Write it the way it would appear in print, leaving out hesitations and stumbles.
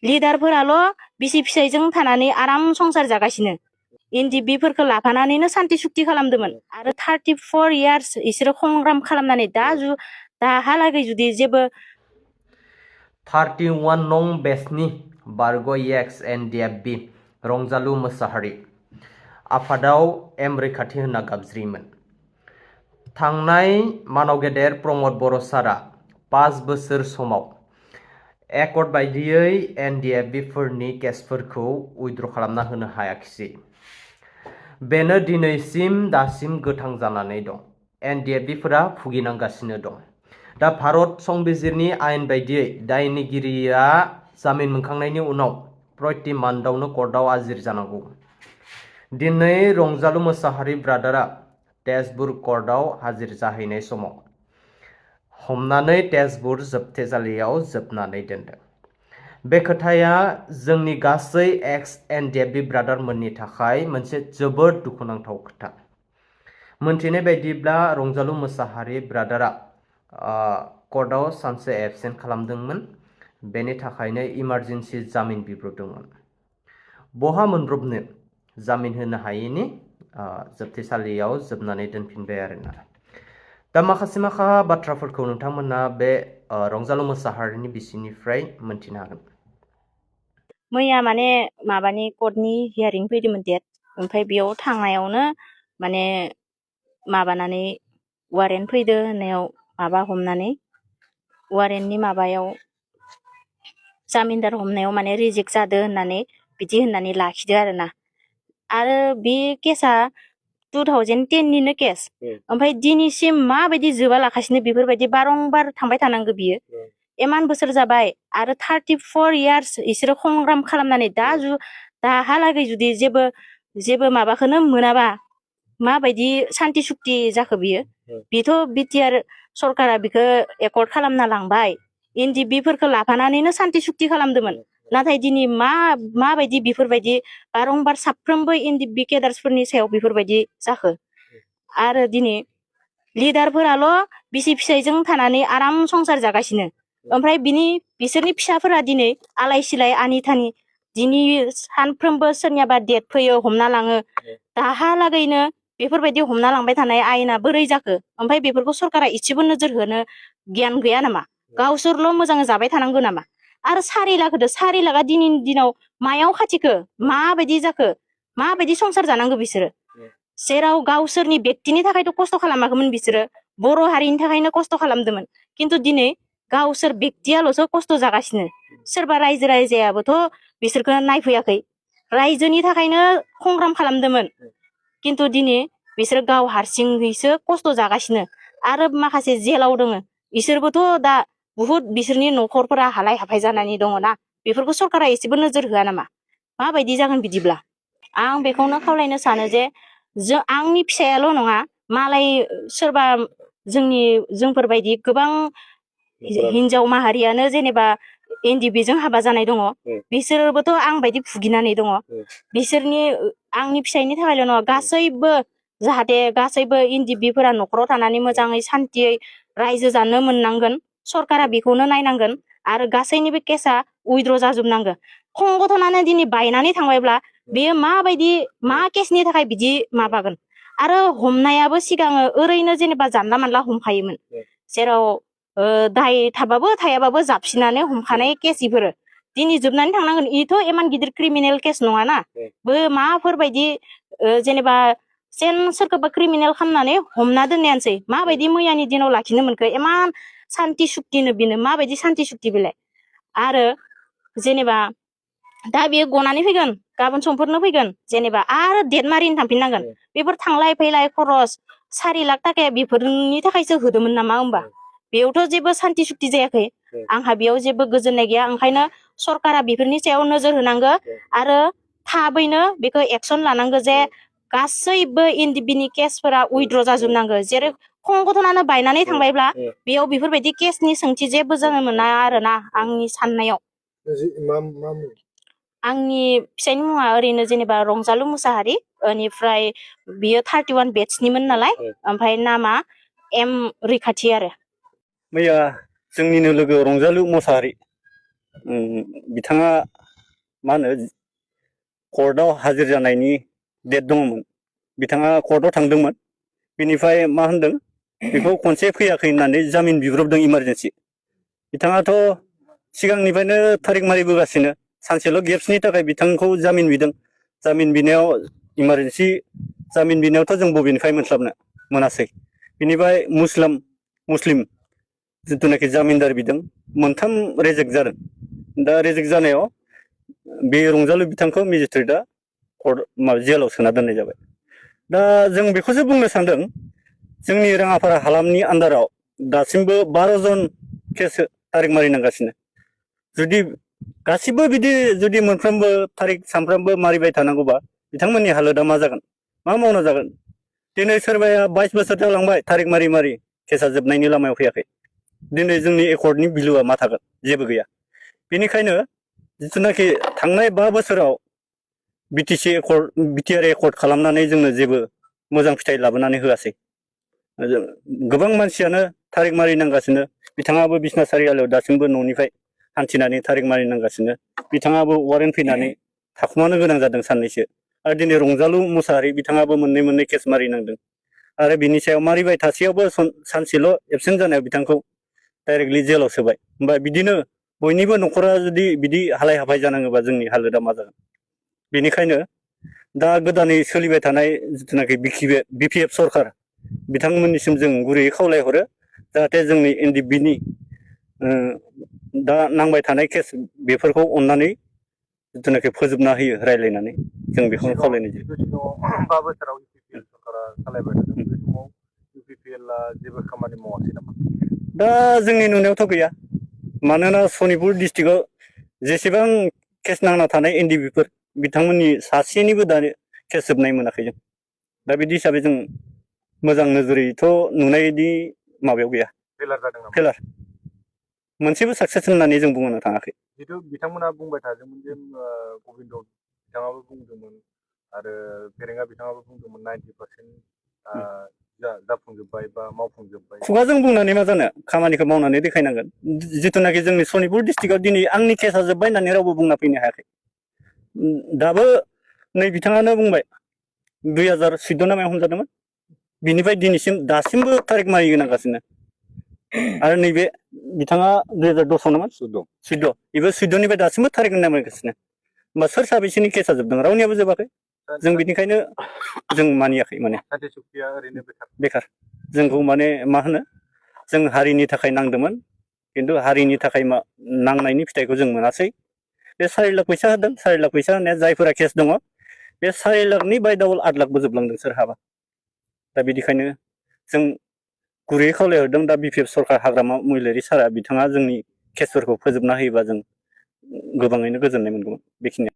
लिडारफोराल' बिसि फिसायजों थानानै आराम संसार जागासिनो एनडिएफबिफोरखौ लाफानानैनो सान्ति सुक्ति खालामदोंमोन आरो 34 इयार्स इसोरो संग्राम खालामनानै दाहालागै जुदि जेबो 31 नं बेचनि बारग' एक्स एनडिएफबि रंजालु मोसाहारि आफादाव एम रैखाथि होना गाबज्रियोमोन। थांनाय मानाव गेदेर प्रमद बर' सारा 5 बोसोर समाव एकर्ड बायदियै एनडिएफबिफोरनि केसफोरखौ उइद्र' खालामना होनो हायाखिसै। बेनो दिनैसिम दासिम गोथां जानानै दं। एनडिएफबिफोरा भुगिनांगासिनो दं। दा भारत संबिजिरनि आयेन बायदियै दायनिगिरिया जामिन मोनखांनायनि उनाव प्रति मान्थआवनो कर्टआव हाजिर जानांगौ। दिनै रंजालु मोसाहारि ब्रादारा तेजपुर कर्टआव हाजिर जाहैनाय समाव हमनानै तेजपुर जोबथेसालियाव जोबनानै दोनदों। बे खोथाया जोंनि गासै एक्स एनडिएफबि ब्रादारमोननि थाखाय मोनसे जोबोद दुखुनांथाव खोथा। मोनथिनाय बायदिब्ला रंजालु मोसाहारि ब्रादारा कर्टआव सानसे एबसेन्ट खालामदोंमोन। बेनि थाखायनो इमार्जेन्सि जामिन बिब्रबदोंमोन। बहा मोनब्रबनो जामिन होनो हायैनि जोबथेसालियाव जोबनानै दोनफिनबाय आरोना। दा माखासे बाथ्राफोरखौ नोंथांमोना बे रंजालु मोसाहारिनि बिसिनिफ्राय मोनथिनो हागोन। मैया माने माबानि कर्टनि हियारिं फैदोंमोन डेट, ओमफ्राय बेयाव थांनायावनो माने माबानानै वारेन्ट फैदो होननायाव माबा हमनानै वारेन्टनि माबायाव जामिनदार हमनायाव माने रिजेक्ट जादो होननानै बिदि होननानै लाखिदो आरोना। आरो बे केसा 2010 निनो केस, ओमफ्राय दिनैसिम माबायदि जोबा लाखासिनो बेफोरबायदि बारंबार थांबाय थानांगौ बियो। इमान बोसोर जाबाय आरो 34 इयार्स इसोरो संग्राम खालामनानै दाहालागै जुदि जेबो माबाखौनो मोनाबा माबायदि सान्ति सुक्ति जाखो बियो। बेथ' बिटिआर सरकारा बिखौ एकर्ड खालामना लांबाय, एनडिएफबिफोरखौ लाफानानैनो सान्ति सुक्ति खालामदोंमोन। नाथाय दिनै माबायदि बेफोरबायदि बारंबार साफ्रोमबो एनडिएफबि केडार्सफोरनि सायाव बेफोरबायदि जाखो। आरो दिनै लिडारफोराल' बिसि फिसायजों थानानै आराम संसार जागासिनो, ओमफ्राय बिसोरनि फिसाफोरा दिनै आलाय सिलाय आनि थानि दिनै सानफ्रोमबो सोरनियाबा डेट फैयो, हमना लाङो। दाहालागैनो बेफोरबायदि हमना लांबाय थानाय आयेना बोरै जाखो? ओमफ्राय बेफोरखौ सरकारा इसेबो नोजोर होनो गियान गैया नामा? गावसोरल' मोजाङै जाबाय थानांगौ नामा? आरो 4 लाख होदो, 4 लाखा दिनैनि दिनाव मायाव खाथिखो? माबायदि जाखो? माबायदि संसार जानांगौ बिसोरो? जेराव गावसोरनि व्यक्तिनि थाखायथ' खस्थ' खालामाखैमोन बिसोरो, बर' हारिनि थाखायनो खस्थ' खालामदोंमोन। खिन्थु दिनै गावसोर व्यक्तियाल'सो खस्थ' जागासिनो। सोरबा रायजो राजायाबोथ' बिसोरखौ नायफैयाखै, रायजोनि थाखायनो संग्राम खालामदोंमोन। खिन्थु दिनै बिसोर गाव हारसिङैसो खस्थ' जागासिनो। आरो माखासे जेलाव दङ, बिसोरबोथ' दा बुहुद बिसोरनि न'खरफोरा हालाय हाफाय जानानै दङना, बेफोरखौ सरकारा एसेबो नोजोर होआ नामा? माबायदि जागोन बिदिब्ला? आं बेखौनो खावलायनो सानो जे आंनि फिसायाल' नङा, मालाय सोरबा जोंफोरबायदि गोबां हिनजाव माहारियानो जेनेबा एनडिएफबिजों हाबा जानाय दङ, बिसोरबोथ' आं बायदि भुगिनानै दङ। आंनि फिसायनि थाखायल' नङा, गासैबो जाहाथे गासैबो एनडिएफबिफोरा न'खराव थानानै मोजाङै सान्थियै रायजो जानो मोननांगोन। सरकारा बेखौनो नायनांगोन आरो गासैनिबो केसा उइद्र' जाजोबनांगोन। संगठनानो दिनै बायनानै थांबायब्ला बेयो मा केसनि थाखाय बिदि माबागोन? आरो हमनायाबो सिगाङो ओरैनो जेनेबा जानला मानला हमखायोमोन, जेराव दाय थाबाबो थायाबाबो जाबसिनानै हमखानाय केस इफोरो दिनै जोबनानै थांनांगोन। इथ' इमान गिदिर क्रिमिनेल केस नङाना, माफोरबायदि जेनेबा सोरखौबा क्रिमिनेल खालामनानै हमना दोननायानोसै। माबायदि मैयानि दिनाव लाखिनो मोनखो? इमान सान्ति सुक्तिनो बेनो माबायदि सान्ति सुक्ति बेलाय? आरो जेनेबा दा बेयो गनानै फैगोन, गाबोन समफोरनो फैगोन, जेनेबा आरो डेट मारिनो थांफिननांगोन। बेफोर थांलाय फैलाय खरस 4 लाख थाखाया बेफोरनि थाखायसो होदोंमोन नामा होमबा? बेयावथ' जेबो सान्ति सुक्ति जायाखै। आंहा बेयाव जेबो गोजोननाय गैया। ओंखायनो सरकारा बेफोरनि सायाव नोजोर होनांगौ आरो थाबैनो बेखौ एक्सन लानांगौ जे गासैबो एनडिएफबिनि केसफोरा उइद्र' जाजोबनांगौ। जेरै संगठनानो बायनानै थांबायब्ला बेयाव बेफोरबायदि केसनि सोंथि जेबो जानो मोना आरोना आंनि साननायाव। आंनि फिसायनि मुङा ओरैनो जेनेबा रंजालु मुसाहारि, बेनिफ्राय बियो 31 बेटसनिमोन नालाय, ओमफ्राय नामा एम रैखाथि आरो। मैया जोंनिनो लोगो रंजालु मुसाहारि बिथाङा मा होनो कर्टआव हाजिर जानायनि डेट दङमोन बिथाङा कर्टआव थांदोंमोन बिनिफ्राय मा होनदों बेखौ खनसे फैयाखै होननानै जामिन बिब्रबदों इमारजेन्सि बिथाङाथ' सिगांनिफ्रायनो थारिख मारिबोगासिनो सानसेल' गेप्सनि थाखाय बिथांखौ जामिन बिदों जामिन बिनायाव इमारजेन्सि जामिन बिनायावथ' जों बबेनिफ्राय मोनस्लाबनो मोनासै बिनिफ्राय मुस्लिम जिथुनाखि जामिनदार बिदों मोनथाम रेजेक्ट जादों दा रेजेक्ट जानायाव बे रंजालु बिथांखौ मेजिस्ट्रेटआ जेलाव सोना दोननाय जाबाय दा जों बेखौसो बुंनो सानदों जोंनि राङापारा हालामनि आन्दाराव दासिमबो 12 जन केस तारिख मारिनांगासिनो जुदि गासिबो बिदि जुदि मोनफ्रोमबो तारिख सानफ्रोमबो मारिबाय थानांगौबा बिथांमोननि हालोदा मा जागोन मा मावना जागोन दिनै सोरबाया 22 बोसोर जालांबाय तारिख मारि केसा जोबनायनि लामायाव फैयाखै दिनै जोंनि एकर्डनि बिलुआ मा थागोन जेबो गैया बेनिखायनो जिथुनाखि थांनाय 5 बोसोराव बिटिआर एकर्ड खालामनानै जोंनो जेबो मोजां फिथाइ लाबोनानै होआसै गोबां मानसियानो तारिख मारिनांगासिनो बिथाङाबो बिसना सारिआलियाव दासिमबो न'निफ्राय हान्थिनानै तारिख मारिनांगासिनो बिथाङाबो वारेन्ट फैनानै थाखुमानो गोनां जादों साननैसो आरो दिनै रंजालु मुसाहारि बिथाङाबो मोननै केस मारिनांदों आरो बिनि सायाव मारिबाय थासेयावबो सानसेल' एबसेन्ट जानायाव बिथांखौ डाइरेक्टलि जेलाव सोबाय होमबा बिदिनो बयनिबो न'खरा जुदि बिदि हालाय हाफाय जानाङोबा जोंनि हालोदा मा जागोन बेनिखायनो दा गोदानै सोलिबाय थानाय जिथुनाखि बिपिएफ सरखार बिथांमोननिसिम जों गुरैयै खावलायहरो जाहाथे जोंनि एनडिएफबिनि दा नांबाय थानाय केस बेफोरखौ अननानै जिथुनाखि फोजोबना होयो रायज्लायनानै जों बेखौनो खावलायनाय जायो 5 बोसोराव इउपिपिएल सरकारा सालायबाय थादों बे समाव इउपिपिएलआ जेबो खामानि मावासै नामा दा जोंनि नुनायावथ' गैया मानोना सनितपुर डिस्ट्रिक्टआव जेसेबां केस नांना थानाय एनडिएफबिफोर बिथांमोननि सासेनिबो दानि केस जोबनाय मोनाखै जों दा बिदि हिसाबै जों मोजां नोजोरैथ' नुनायनि माबायाव गैया फेलार जादों नामा फेलार मोनसेबो साक्सेस होननानै जों बुंनो थाङाखै जितु बिथांमोना बुंबाय थादोंमोन जे गबिन्द बिथाङाबो बुंदोंमोन आरो फेरेंगा बिथाङाबो बुंदोंमोन 90% जाफुंजोब्बाय बा मावफुंजोब्बाय खुगाजों बुंनानै मा जानो खामानिखौ मावनानै देखायनांगोन जिथुनाखि जोंनि सनितपुर डिस्ट्रिक्टआव दिनै आंनि केसा जोब्बाय होननानै रावबो बुंना फैनो हायाखै दाबो नै बिथाङानो बुंबाय 2014 ना मायाव हमजादोंमोन बिनिफ्राय दिनैसिम दासिमबो तारिख मारिनांगासिनो आरो नैबे बिथाङा 2010 नामा 14 बेबो 14निफ्राय दासिमबो तारिख नामारिगासिनो होमबा सोर साबेसेनि केसा जोबदों रावनियाबो जोबाखै जों बिनिखायनो जों मानियाखै माने सान्ति सुक्तिया ओरैनो बेखार जोंखौ माने मा होनो जों हारिनि थाखाय नांदोंमोन खिन्थु हारिनि थाखाय नांनायनि फिथाइखौ जों मोनासै बे 4 लाख फैसा होदों 4 लाख फैसा होनाया जायफोरा केस दङ बे 4 लाखनि बाय डाबल 8 लाखबो जोबलांदों सोरहाबा दा बिदिखायनो जों गुरैयै खावलायहरदों दा बिपिएफ सरकार हाग्रामा महिलारि सारा बिथाङा जोंनि केसफोरखौ फोजोबना होयोबा जों गोबाङैनो गोजोननाय मोनगौमोन बेखिनिया